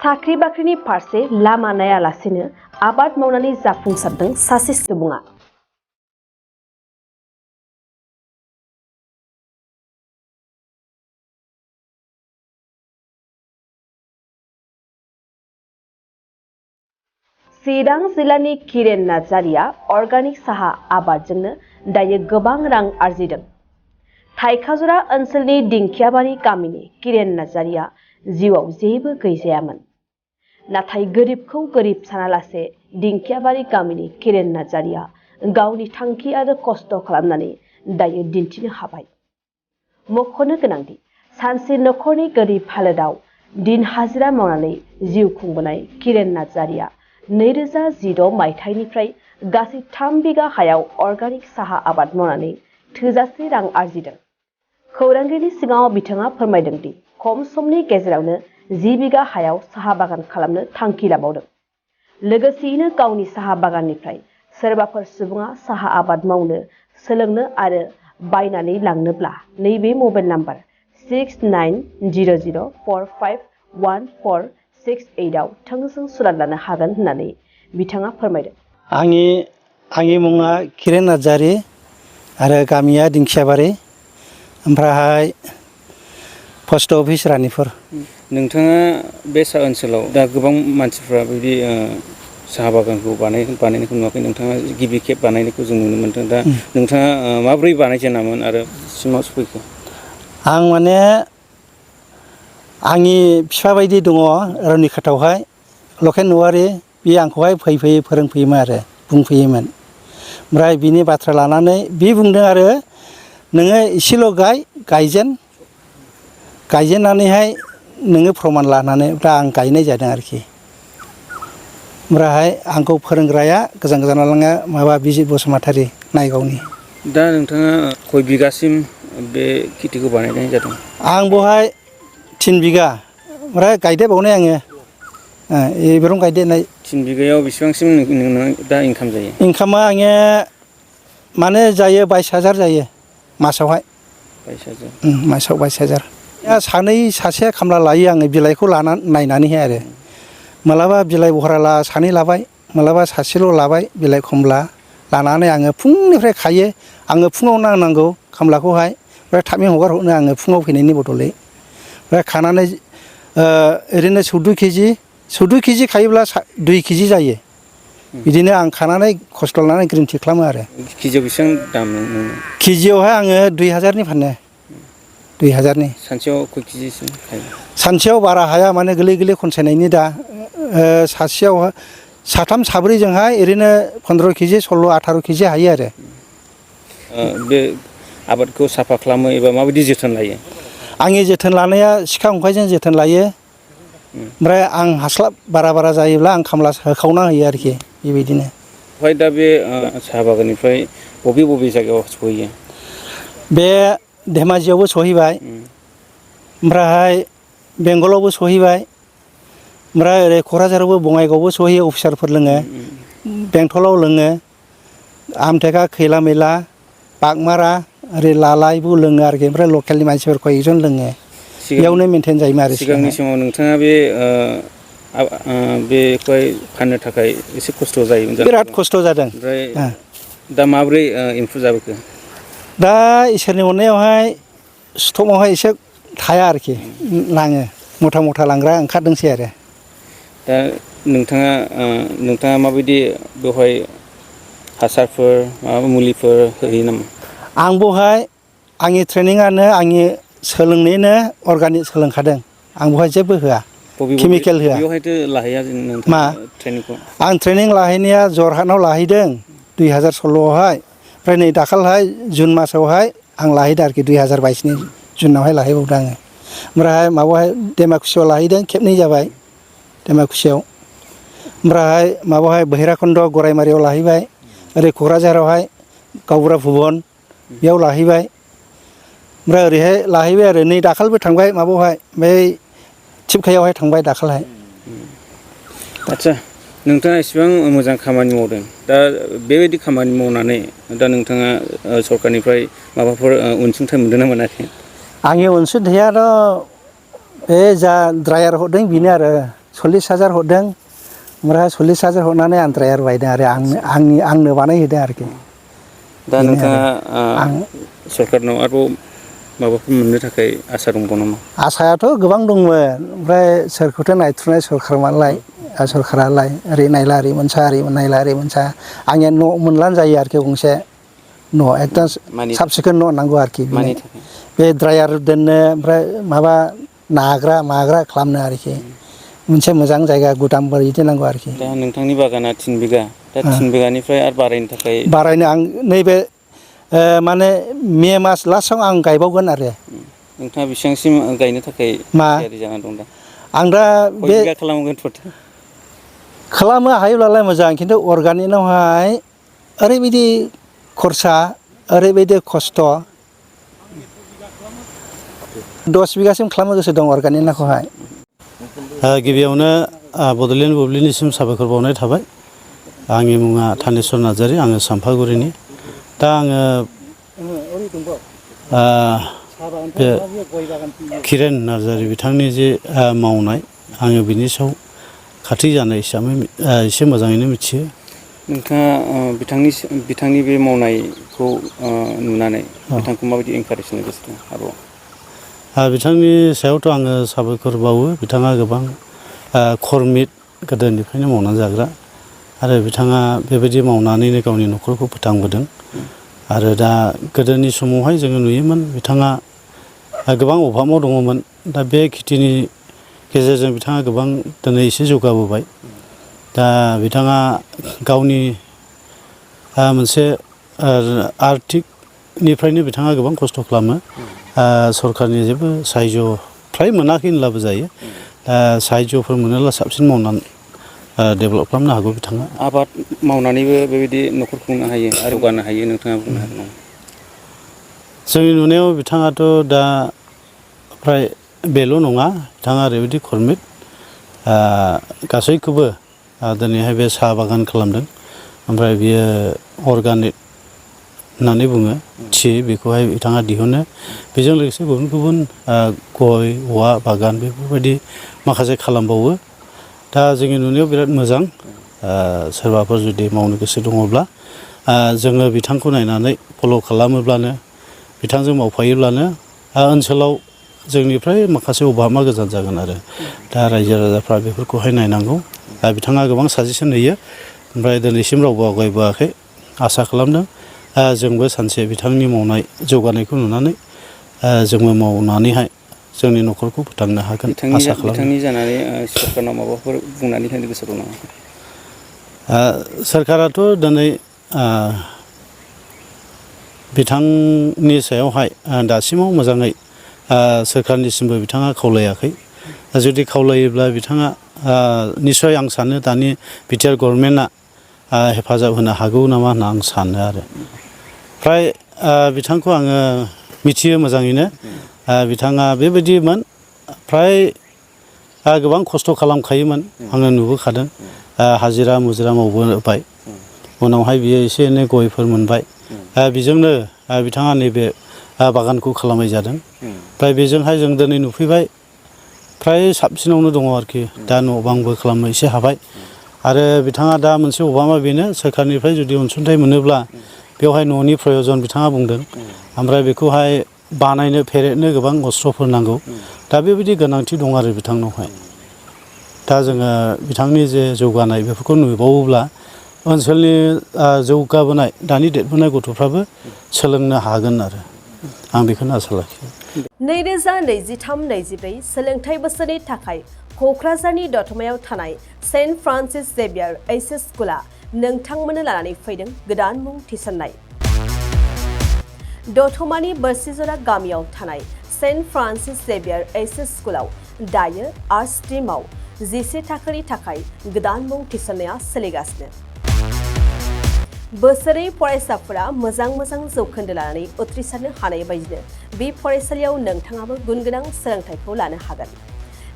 साख्रि बाख्रिनि फारसे लामा नायालासेनो आबाद मावनानै जाफुंसारदों सासे सुबुङा। चिरां जिल्लानि किरेन नार्जारिया अर्गानिक साहा आबादजोंनो दायो गोबां रां आरजिदों। थाइखाजुरा ओनसोलनि दिंखियाबारि गामिनि किरेन नार्जारिया जिउआव जेबो गैजायामोन। नाथाय गोरिबखौ गोरिब सानालासे दिंखियाबारि गामिनि किरेन नार्जारिया गावनि थांखि आरो खस्थ' खालामनानै दायो दिन्थिनो हाबाय। मख'नो गोनांदि सानसे नखरनि गोरिब हालोदाव दिन हाजिरा मावनानै जिउ खुंबोनाय किरेन नार्जारिया 2016 मायथाइनिफ्राय गासै 3 बिगा हायाव अर्गानिक साहा आबाद मावनानै थोजासे रां आरजिदों। खौरांगिरिनि सिगाङाव बिथाङा फोरमायदों दि खम समनि गेजेरावनो 10 बिगा हायाव साहा बागान खालामनो थांखि लाबावदों। लोगोसेयैनो गावनि साहा बागाननिफ्राय सोरबाफोर सुबुङा साहा आबाद मावनो सोलोंनो आरो बायनानै लांनोब्ला नैबे मबाइल नाम्बार 6900451468 आव थोंजों सुलाद लानो हागोन होननानै बिथाङा फोरमायदों। आंनि मुङा किरेन नार्जारि आरो गामिया दिंखियाबारि, ओमफ्राय पस्ट अफिस रानिपुर। नोंथाङा बे ओनसोलाव दा गोबां मानसिफ्रा बिदि साहा बागानखौ बानायनायखौ नुवाखै। नोंथाङा गिबि खेब बानायनायखौ जों नुनो मोनदों। दा नोंथाङा माब्रै बानायजेनामोन आरो सिमाव सफैखो? आं माने आंनि बिफा बायदि दङ रौनिखाथावहाय लखेन औवारि, बे आंखौहाय फैयै फोरोंफैयोमोन आरो बुंफैयोमोन। ओमफ्राय बिनि बाथ्रा लानानै बे बुंदों आरो नोङो एसेल' गायजेननानैहाय नोङो प्रमान लानानै दा आं गायनाय जादों आरोखि। ओमफ्रायहाय आंखौ फोरोंग्राया गोजानाव लाङा माबा बिजित बसुमतारी नायगावनि। दा नोंथाङा खय बिगासिम बे खेथिखौ बानायनाय जादों? आं बेवहाय 3 बिगा ओमफ्राय गायदेरबावनाय आङो एबारावनो गायदेरनाय। 3 बिगायाव बेसेबांसिम दा इनकाम जायो? इनकामा आङो माने जायो 22,000 जायो मासावहाय। 22,000? मासाव 22,000। सासे खामला लायो आङो बिलाइखौ नायनानैहाय आरो। मालाबा बिलाइ बहरा सानै लाबाय, मालाबा सासेल' लाबाय बिलाइ खमला लानानै आङो फुंनिफ्राय खायो। आङो फुङाव नांगौ खामलाखौहाय, ओमफ्राय थाबैनो हगार हरनो आङो फुङाव फैनायनि बदलै। ओमफ्राय खानानै ओरैनो 14 केजि खायोब्ला 2 केजि जायो। बिदिनो आं खानानै खस्थ' लानानै ग्रिन टी खालामो आरो। केजियाव बेसेबां दाम मोनो? केजियावहाय आङो 2,000नि फानो। 2,000नि। सानसेयाव खय केजिसिम खायो? सानसेयाव बारा हाया, माने गोरलै खनसायनायनि दा सासेयाव साथाम साब्रैजोंहाय ओरैनो 15 केजि 16-18 केजि हायो आरो। बे आबादखौ साफा खालामो एबा माबायदि जोथोन लायो? आंनि जोथोन लानाया सिखा खंखाइजों जोथोन लायो। ओमफ्राय आं हास्लाब बारा जायोब्ला आं खामला होखावना होयो आरोखि बेबायदिनो। ओमफ्राय दा बे साहा बागाननिफ्राय बबे जायगायाव सहैयो? बे धेमाजियावबो सहैबाय, ओमफ्रायहाय बेंगलावबो सहैबाय, ओमफ्राय ओरै क'क्राझारावबो बङाइगावआवबो सहैयो, अफिसारफोर लोङो। बेंटलाव लोङो, आमथेखा, खैला मैला, बागमारा, ओरै लालायबो लोङो आरोखि। ओमफ्राय लकेलनि मानसिफोर कयजन लोङो। बेयावनो मेनटेन जायोमोन आरो सिगांनि समाव नोंथाङा बेखौहाय फाननो थाखाय एसे खस्थ' जायोमोन? बिराद खस्थ' जादों। ओमफ्राय दा माब्रै इमप्रुभ जाबोखो? दा इसोरनि अननायावहाय स्टकआवहाय एसे थाया आरोखि, लाङो मथा लांग्रा ओंखारदोंसै आरो। दा नोंथाङा माबायदि बेवहाय हासारफोर माबा मुलिफोर होयो नामा? आं बेवहाय आंनि ट्रेनिङानो आंनि सोलोंनायानो अर्गानिक सोलोंखादों। आं बेवहाय जेबो होआ, केमिकेल होआ। बबेयावहायथो लाहैया नोंथाङा ट्रेनिंखौ? आं ट्रेनिं लाहैनाया जरहाटआव लाहैदों 2016आवहाय। ओमफ्राय नै दाखालिहाय जुन मासावहाय आं लाहैदों आरोखि, 2022नि जुनावहाय लाहैबावदों आङो। ओमफ्रायहाय माबाहाय डेमाकुसियाव लाहैदों, खेबनै जाबाय डेमाकुसियाव। ओमफ्रायहाय माबाहाय भैराकुन्द' गराइमारियाव लाहैबाय। ओरै क'क्राझारावहाय गावबुरा भुबन बेयाव लाहैबाय। ओमफ्राय ओरैहाय लाहैबाय आरो नै दाखालिबो थांबाय माबायावहाय बै थिपकाइयावहाय थांबाय दाखालिहाय। आदसा, नोंथाङा इसिबां मोजां खामानि मावदों। दा बेबायदि खामानि मावनानै दा नोंथाङा सरकारनिफ्राय माबाफोर अनसुंथाइ मोनदों ना मोनाखै? आंनि अनसुंथायाथ' बे जा ड्रायार हरदों बेनो आरो 40,000 हरदों ओमफ्राय 40,000 हरनानै आं ड्रायार बायदों आरो आंनो बानायहोदों आरोखि दा नोंथाङा सरकारनाव आरोबाव माबाफोर मोननो थाखाय आसा दंबावो नामा? आसायाथ' गोबां दंमोन ओमफ्राय सोरखौथो नायथ्र'नाय सरखारालाय ओरै नायला ओरै मोनसा ओरै नायला ओरै मोनसा आंनिया न' मोनलानो जायो आरोखि गंसे न' एकदम साब सिखोन न' नांगौ आरोखि बे ड्रायार दोननो ओमफ्राय माबा नाग्रा खालामनो आरोखि मोनसे मोजां जायगा गुदामफोर बिदि नांगौ आरोखि। दा नोंथांनि बागाना 3 बिगा दा 3 बिगानिफ्राय आरो बारायनो आं नैबे माने मे मास लास्टआव आं गायबावगोन आरो। नोंथाङा बेसेबांसिम गायनो थाखाय थियारि जानानै दं दा? आं दा खय बिगा खालामगोन टटेल? खालामनो हायोब्लालाय मोजां खिन्थु अर्गानिकआवहाय ओरैबायदि खरसा ओरैबायदि खस्थ' 10 बिगासिम खालामनो गोसो दं अर्गानिकखौहाय। गिबियावनो बड'लेण्ड बुब्लिनिसिम साबायखर बावनाय थाबाय। आंनि मुङा थानेस्वर नार्जारी, आङो सामफागुरिनि। दा आङो बे किरेन नार्जारी बिथांनि जे मावनाय आङो बिनि सायाव खाथि जानाय हिसाबै एसे मोजाङैनो मिथियो। नोंथाङा बिथांनि बे मावनायखौ नुनानै बिथांखौ माबायदि इनकारेज होनो गोसो दं आरोबाव? बिथांनि सायावथ' आङो साबायखर बावो। बिथाङा गोबां कर्मित गोदोनिफ्रायनो मावनानै जाग्रा आरो बिथाङा बेबायदि मावनानैनो गावनि न'खरखौ फोथांबोदों। आरो दा गोदोनि समावहाय जोङो नुयोमोन बिथाङा गोबां अभाबाव दङमोन। दा बे खेथिनि गेजेरजों बिथाङा गोबां दिनै एसे जौगाबोबाय। दा बिथाङा गावनि मोनसे आर्थिकनिफ्रायनो बिथाङा गोबां खस्थ' खालामो। सरकारनि जेबो साहाय्य फ्राय मोनाखै होनब्लाबो जायो। साहाय्यफोर मोनोब्ला साबसिन मावनानै डेभेलप खालामनो हागौ बिथाङा। आबाद मावनानैबो बेबायदि न'खर खुंनो हायो आरो जौगानो हायो, नोंथाङा बुंनो हागोन नामा? जोंनि नुनायाव बिथाङाथ' दा फ्राय बेल' नङा, बिथाङा ओरैबायदि कर्मित गासैखौबो दिनैहाय बे साहा बागान खालामदों। ओमफ्राय बियो अर्गानिक होननानै बुङो थि बेखौहाय बिथाङा दिहुनो। बेजों लोगोसे गुबुन गुबुन गय औवा बागान बेफोरबायदि माखासे खालामबावो। दा जोंनि नुनायाव बिराद मोजां। सोरबाफोर जुदि मावनो गोसो दङब्ला जोङो बिथांखौ नायनानै फल' खालामोब्लानो बिथांजों मावफायोब्लानो ओनसोलाव जोंनिफ्राय माखासे अभाबा गोजान जागोन आरो। दा रायजो राजाफ्रा बेफोरखौहाय नायनांगौ। बिथाङा गोबां साजेसन होयो। ओमफ्राय दिनैसिम रावबो आवगायबोआखै। आसा खालामदों जोंबो सानसे बिथांनि मावनाय जौगानायखौ नुनानै जोंबो मावनानैहाय जोंनि न'खरखौ फोथांनो हागोन आसा खालामो। बिथांनि जानानै सरकारनाव माबाफोर बुंनानै होनो गोसो दं नामा? सोरखाराथ' दिनै बिथांनि सायावहाय दासिमाव मोजाङै सोरखारनिसिमबो बिथाङा खावलायाखै। जुदि खावलायोब्ला बिथाङा निस्सय आं सानो दानि बिटिआर गभर्नमेन्टआ हेफाजाब होनो हागौ नामा होनना आं सानो आरो। फ्राय बिथांखौ आङो मिथियो मोजाङैनो। बिथाङा बेबायदिमोन फ्राय गोबां खस्थ' खालामखायोमोन, आङो नुबोखादों। हाजिरा मुजिरा मावबोबाय, उनावहाय बियो एसे एनै गयफोर मोनबाय। बेजोंनो बिथाङा नैबे बागानखौ खालामनाय जादों। फ्राय बेजोंहाय जों दिनै नुफैबाय फ्राय साबसिनावनो दङ आरोखि। दा न' बांबो खालामनो एसे हाबाय। आरो बिथाङा दा मोनसे अबामा बेनो सोरखारनिफ्राय जुदि अनसुंथाइ मोनोब्ला बेवहाय न'नि प्रयजन बिथाङा बुंदों। ओमफ्राय बेखौहाय बानायनो फेरेदनो गोबां अस्त्र'फोर नांगौ। दा बेबायदि गोनांथि दं आरो बिथांनावहाय। दा जोङो बिथांनि जे जौगानाय बेफोरखौ नुबावोब्ला ओनसोलनि जौगाबोनाय दानि देरबोनाय गथ'फ्राबो सोलोंनो हागोन आरो आं बेखौनो आसा लाखियो। 2023-24 सोलोंथाइ बोसोरनि थाखाय क'क्राझारनि दतमायाव थानाय सेन्ट फ्रान्सिस जेभियार एइचएस स्कुला नोंथांमोननो लानानै फैदों गोदान मुं थिसननाय। दतमानि बोरसिजरा गामियाव थानाय सेन्ट फ्रान्सिस जेभियार एइचएस स्कुलाव दायो आर्ट्स स्ट्रिमाव 11 थाखोनि थाखाय गोदान मुं थिसननाया सोलिगासिनो। बोसोरै फरायसाफोरा मोजां जौखोन्दो लानानै उथ्रिसारनो हानाय बायदिनो बे फरायसालियाव नोंथाङाबो गुन गोनां सोलोंथाइखौ लानो हागोन।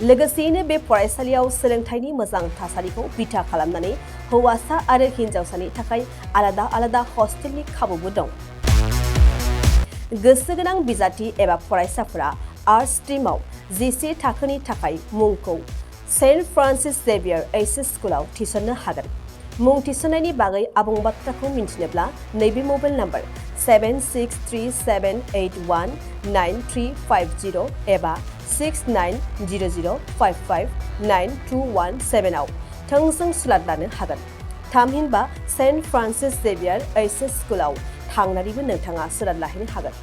लोगोसेयैनो बे फरायसालियाव सोलोंथाइनि मोजां थासारिखौ बिथा खालामनानै हौवासा आरो हिन्जावसानि थाखाय आलादा हस्टेलनि खाबुबो दं। गोसो गोनां बिजाथि एबा फरायसाफोरा आर्ट्स स्ट्रिमाव 11 थाखोनि थाखाय मुंखौ सेन्ट फ्रान्सिस जेभियर एइचएस स्कुलाव थिसननो हागोन। मुं थिसननायनि बागै आबुं बाथ्राखौ मिन्थिनोब्ला नैबे मबाइल नाम्बार 7637819350 एबा 6900559217 आव थोंजों सुलाद लानो हागोन। थामहिनबा सेन्ट फ्रान्सिस जेभियर एइचएस स्कुलाव थांनानैबो नोंथाङा सुलाद लाहैनो हागोन।